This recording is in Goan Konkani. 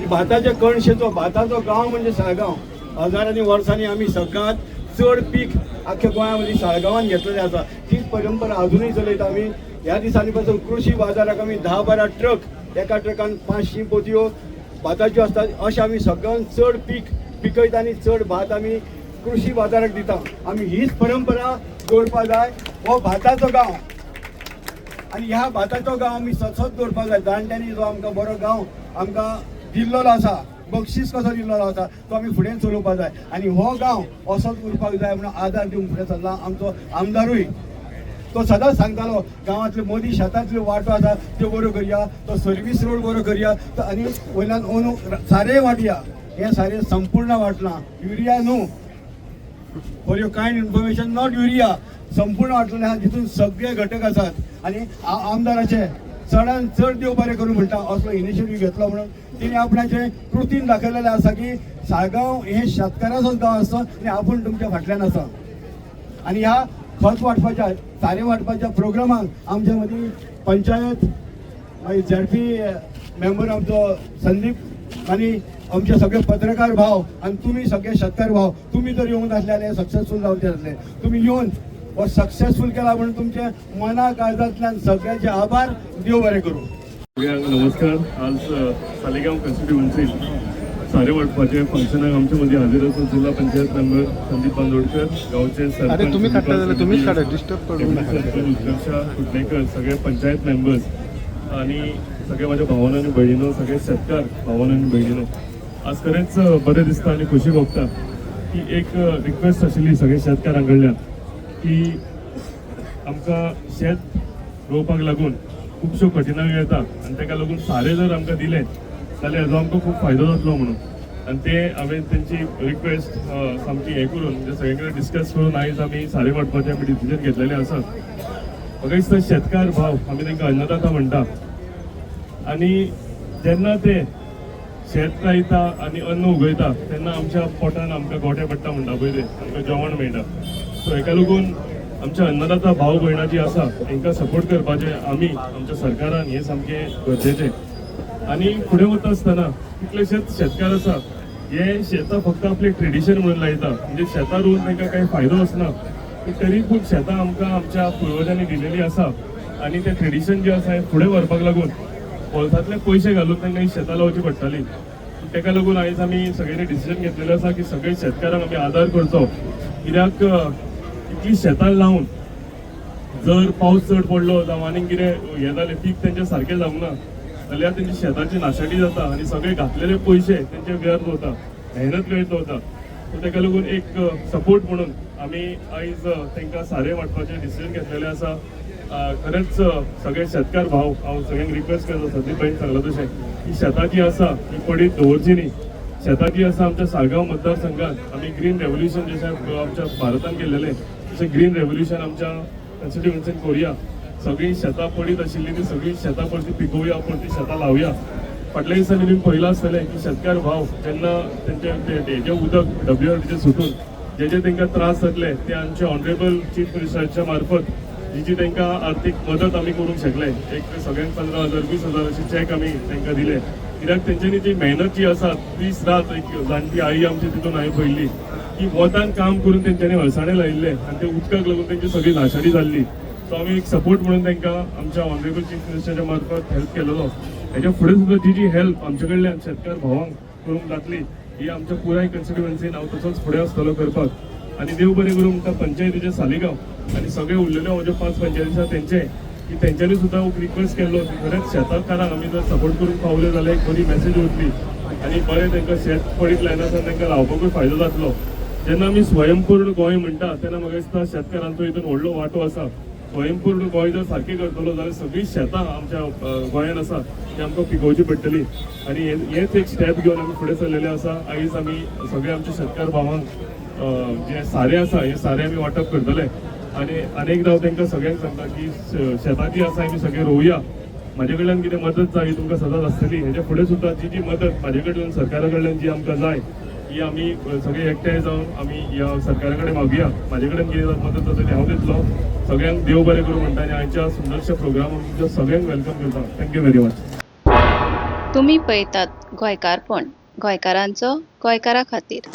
भाताच्या कणशेचो भाताचो गांव म्हणजे साळगांव. हजारांनी वर्सांनी आमी सगळ्यांत चड पीक आख्ख्या गोंया मदीं साळगांवान घेतलेलें आसा. तीच परंपरा अजुनूय चलयता आमी. ह्या दिसांनी पासून कृशी बाजाराक आमी 10-12 ट्रक, एका ट्रकान 500 पोतयो भाताच्यो आसतात, अशें आमी सगळ्यांत चड पीक पिकयता आनी चड भात आमी कृशी बाजाराक दिता. आमी हीच परंपरा दवरपा जाय. हो भाताचो गांव आनी ह्या भाताचो गांव आमी सतत दवरपाक जाय. जाणट्यांनी जो आमकां बरो गांव आमकां दिल्लो आसा, बक्षीस कसो दिल्लो आसा, तो आमी फुडें चलोवपाक जाय आनी हो गांव असोच उरपाक जाय म्हणून आदार दिवंक फुडें सरला आमचो आमदारूय. तो सदांच सांगतालो, गांवांतल्यो मदीं शेतांतल्यो वाटो आसा त्यो बऱ्यो करया, तो सर्वीस रोड बरो करया आनी वयल्यान अंदू सारें वांटया. हें सारें संपूर्ण वांटलां, युरिया न्हू. For your kind information, not urea, संपूर्ण वांटलेलें आहा, जितून सगळे घटक आसात. आनी आमदाराचे चडान चड देव बरें करूं म्हणटा, असलो इनिशिएटीव घेतलो म्हणून तिणें आपणाचें कृतीन दाखयलेलें आसा की साळगांव हें शेतकाराचोच गांव आसा आनी आपूण तुमच्या फाटल्यान आसा. आनी ह्या खत वांटपाच्या, सारें वांटपाच्या प्रोग्रामाक आमच्या मदीं पंचायत, मागीर झेडपी मेंबर आमचो संदीप आनी आमचे सगळे पत्रकार भाव आनी तुमी सगळे शेतकार भाव, तुमी जर येवंक नासले जाल्यार सक्सेसफूल जावचे आसले. तुमी येवन हो सक्सेसफूल केला म्हणून तुमचे मना काळजांतल्यान सगळ्यांचे आभार. देव बरें करूं. सगळ्यांक नमस्कार. आज सालेगांव कॉन्स्टिट्युएन्सीन सारे वांटपाचे फंक्शनाक आमचे मदीं हाजीर आसा जिल्हा पंचायत मेंबर संदीप बांदोडकर, गांवचे सरपंच अरे, तुम्ही काडटा जाल्यार तुम्हीच काडा, डेप्युटी डिस्टर्ब करूं नाका. सरपंच उत्कर्षा कुटणेकर, सगळे पंचायत मेंबर्स आणि सगळे माझ्या भावानो आनी भयणीनो, सगळे शेतकार भावानो आनी भयणीनो, आज खरेंच बरें दिसता आनी खोशी भोगता की एक रिक्वेस्ट आशिल्ली सगळे शेतकारां कडल्यान की आमकां शेत रोवपाक लागून खुबश्यो कठिणायो येता आनी ताका लागून सारें जर आमकां दिलें जाल्यार हेजो आमकां खूब फायदो जातलो म्हणून. आनी ते हांवें तेंची रिक्वेस्ट सामकी हें करून, म्हणजे सगळे कडेन डिस्कस करून आयज आमी सारें वांटपाचें आमी डिसिजन घेतलेलें आसा. म्हाका दिसता शेतकार भाव, आमी तांकां अन्नदाता म्हणटा आनी जेन्ना ते शेत लायता आनी अन्न उगयता तेन्ना आमच्या पोटान आमकां गोटे पडटा म्हणटा पळय, ते आमकां जेवण मेळटा. सो हेका लागून आमच्या अन्नदाता भाव भयणां जी आसा तांकां सपोर्ट करपाचें आमी आमच्या सरकारान हें सामकें गरजेचें. आनी फुडें वता आसतना कितलेशेच शेतकार आसा, हे शेतां फक्त आपलें ट्रेडिशन म्हणून लायता, म्हणजे शेतां रोवन तांकां कांय फायदो आसना, पूण तरी खूब शेतां आमकां आमच्या पुर्वजांनी दिलेली आसा आनी तें ट्रेडिशन जें आसा हें फुडें व्हरपाक लागून बोल्सांतले पयशे घालून तांकां ही शेतां लावची पडटाली. ताका लागून आयज आमी सगळ्यांनी डिसिजन घेतलेलें आसा की सगळे शेतकारांक आमी आदार करचो, कित्याक इतली शेतां लावन जर पावस चड पडलो जावं आनीक कितें हें जालें, पीक तेंचें सारकें जावंक ना जाल्यार तेंची शेताची नाशाडी जाता आनी सगळे घातलेले पयशे तेंचे व्यर्थ वता, मेहनत व्यर्थ वता. सो ताका लागून एक सपोर्ट म्हणून आमी आयज तांकां सारें वांटपाचें डिसिजन घेतलेलें आसा. खरेंच सगळे शेतकार भाव, हांव सगळ्यांक रिक्वेस्ट करता, संदीप भाईन सांगलां तशें की शेतां जी आसा ती पडीत दवरची न्ही. शेतां जी आसा, आमच्या साळगांव मतदारसंघात आमी ग्रीन रेव्होल्युशन जशें आमच्या भारतान केल्लेलें तशें ग्रीन रेव्होल्युशन आमच्या कॉन्स्टिट्युएन्सीन करुया. सगळीं शेतां पडीत आशिल्लीं ती सगळीं शेतां परती पिकोवया, परती शेतां लावया. फाटल्या दिसांनी तुमी पळयलां आसतलें की शेतकार भाव जेन्ना तेंचे हेजें उदक डब्ल्यू आर डीचें सुटून जे जे तांकां त्रास जातले, ते आमचे ऑनरेबल चीफ मिनिस्टराच्या मार्फत जी जी तांकां आर्थीक मदत आमी करूंक शकले, एक सगळ्यांक 15,000, 20,000 अशे चॅक आमी तांकां दिले, कित्याक तेंच्यांनी जी मेहनत जी आसा, दीस रात, एक जाणटी आई आमची तितून हांवें पळयल्ली की वतान काम करून तेंच्यांनी हळसाणे लायिल्ले आनी ते उदकाक लागून तेंची सगळी नाशाडी जाल्ली. सो आमी एक सपोर्ट म्हणून तांकां आमच्या ऑनरेबल चीफ मिनिस्टराच्या मार्फत हेल्प केलेलो. हेच्या फुडें सुद्दां जी जी हेल्प आमचे कडल्यान शेतकार भावांक करूंक जातली, ही आमच्या पुराय कॉन्स्टिट्युएन्सीन हांव तसोच फुडें आसतलो करपाक. आनी देव बरें करूं म्हणटा पंचायतीचे सालिगांव आनी सगळे उरलेले म्हज्यो 5 पंचायती आसा तेंचे, की तेंच्यांनी सुद्दां एक रिक्वेस्ट केल्लो की खरेंच शेतकारांक आमी जर सपोर्ट करूंक पावले जाल्यार एक बरी मॅसेज वतली आनी बरें तांकां शेत पडीत लायनासतना तांकां लावपाकूय फायदो जातलो. जेन्ना आमी स्वयंपूर्ण गोंय म्हणटा तेन्ना म्हाका दिसता शेतकारांचो हितून व्हडलो वांटो आसा. स्वयंपूर्ण गोंय जर सारकें करतलो जाल्यार सगळीं शेतां आमच्या गोंयांत आसा ती आमकां पिकोवची पडटली आनी हेच एक स्टेप घेवन आमी फुडें सरलेले आसा. आयज आमी सगळे आमच्या शेतकार भावांक जे सारें आसा, हे सारें आमी वांटप करतले. आनी अनेकदां हांव तांकां सगळ्यांक सांगता की शेतां जी आसा आमी सगळे रोवया. म्हाजे कडल्यान कितें मदत जाय ही तुमकां सदांच आसतली. हेच्या फुडें सुद्दां जी जी मदत म्हाजे कडल्यान, सरकारा कडल्यान जी आमकां जाय, ही आमी सगळे एकठांय जावन आमी ह्या सरकारा कडेन मागुया. म्हाजे कडेन कितें मदत जाता ती हांव दितलो. सगळ्यांक देव बरें करूं म्हणटा आनी आयच्या सुंदरशा प्रोग्रामाक तुमच्या सगळ्यांक welcome करता. Thank you very much. तुमी पळयतात गोंयकारपण, गोंयकारांचो गोंयकारा खातीर.